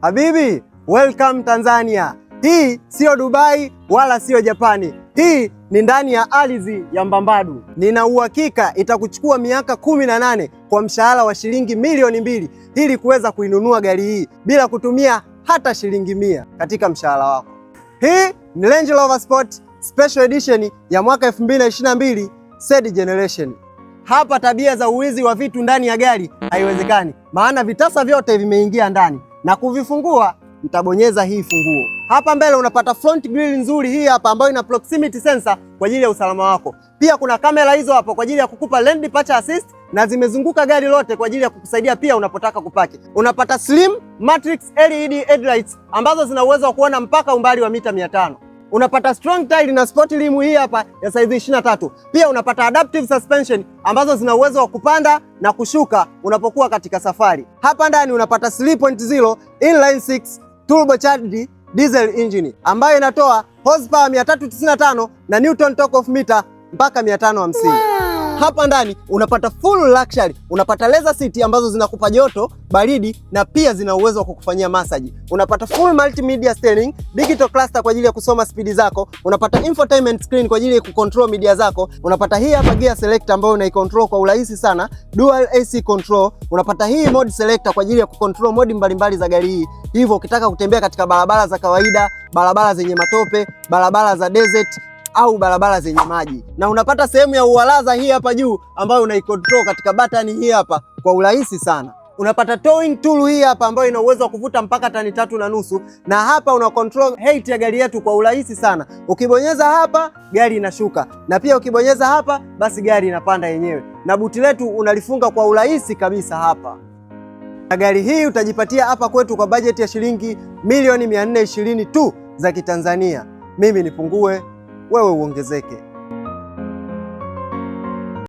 Habibi, welcome Tanzania. Hii siyo Dubai wala siyo Japani. Hii ni ndani ya ardhi ya Mbambadu. Nina uhakika itakuchukua miaka 18 kwa mshahara wa shilingi milioni 2 ili kuweza kuinunua gari hii bila kutumia hata shilingi 100 katika mshahara wako. Hii ni Range Rover Sport Special Edition ya mwaka 2022 third generation. Hapa tabia za uwizi wa vitu ndani ya gari haiwezekani, maana vitasa vyote vimeingia ndani na kuvifungua mtabonyeza hii funguo. Hapa mbele unapata front grille nzuri hii hapa ambayo ina proximity sensor kwa ajili ya usalama wako. Pia kuna kamera hizo hapo kwa ajili ya kukupa lane departure assist na zimezunguka gari lote kwa ajili ya kukusaidia pia unapotaka kupaki. Unapata slim matrix LED headlights ambazo zina uwezo wa kuona mpaka umbali wa mita 500. Unapata strong tire na sport rim hii hapa ya size 23. Pia unapata adaptive suspension ambazo zina uwezo wa kupanda na kushuka unapokuwa katika safari. Hapa ndani unapata 3.0 inline 6 turbocharged diesel engine ambayo inatoa horsepower 395 na newton torque of meter mpaka 550. Hapa ndani unapata full luxury, unapata leather seat ambazo zinakupa joto, baridi na pia zina uwezo wa kukufanyia massage. Unapata full multimedia steering, digital cluster kwa ajili ya kusoma spidi zako, unapata infotainment screen kwa ajili ya kucontrol media zako, unapata hii hapa gear selector ambayo unaicontrol kwa urahisi sana, dual AC control, unapata hii mode selector kwa ajili ya kucontrol mode mbalimbali za gari hii. Hivyo ukitaka kutembea katika barabara za kawaida, barabara zenye matope, barabara za desert au barabara zenye maji, na unapata sehemu ya uwalaza hii hapa juu ambayo unaicontrol katika batani hii hapa kwa urahisi sana. Unapata towing tool hii hapa ambayo ina uwezo wa kuvuta mpaka tani 3.5, na hapa una control height ya gari yetu kwa urahisi sana. Ukibonyeza hapa gari inashuka, na pia ukibonyeza hapa basi gari inapanda yenyewe, na buti letu unalifunga kwa urahisi kabisa hapa. Na gari hii utajipatia hapa kwetu kwa bajeti ya shilingi milioni 420 tu za Kitanzania. Mimi nipungue, wewe uongezeke.